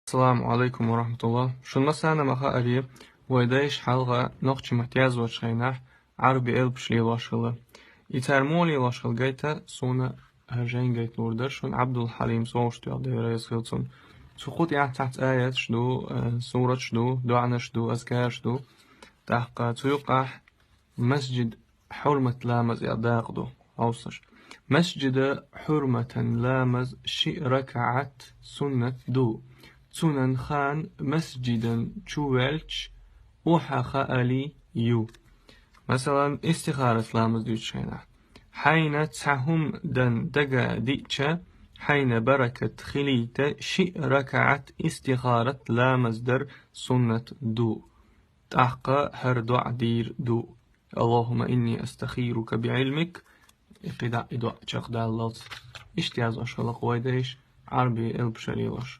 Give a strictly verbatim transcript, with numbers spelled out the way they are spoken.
Ассаламу алейкум ва рахматуллах. Шун массана ма хаъарий, вай дайша хьалха нохчий маттаца яздечу хенахь Ӏарбий элпаш лелош хилла. И цара муха лелош хилла гайта, суна хӀара жайна гайта луур дара шуна Ӏабдул-Хьалим СовгӀатов, Дела реза хила цунна. Цу кху тӀехь цхьацца аяташ ду, э, сураташ ду, доӀанаш ду, азкараш ду. ТӀаккха цу юкъахь масжид хьурмат ламаз яха дакъа ду, хьовсаш. Масжида хьурматан ламаз шиъ ракаӀат суннат ду. Цунан хан масжидан чу ваьлча, охьа хаале ю. Масалан, истихарат ламаз дуьйцучу хенахь. Хьайна цхьа хӀума дан дага диъча, хьайна баракат хилийта шиъ ракаӀат истихарат ламаз дар суннат ду. ТӀаккха хӀара доӀа дийр ду: «Аллахумма инни астахирука биӀилмик». И кхидӀа и доӀа чекхдаллалц. Иштта яздеш хилла-кх вай дайша Ӏарбий элпаш лелош.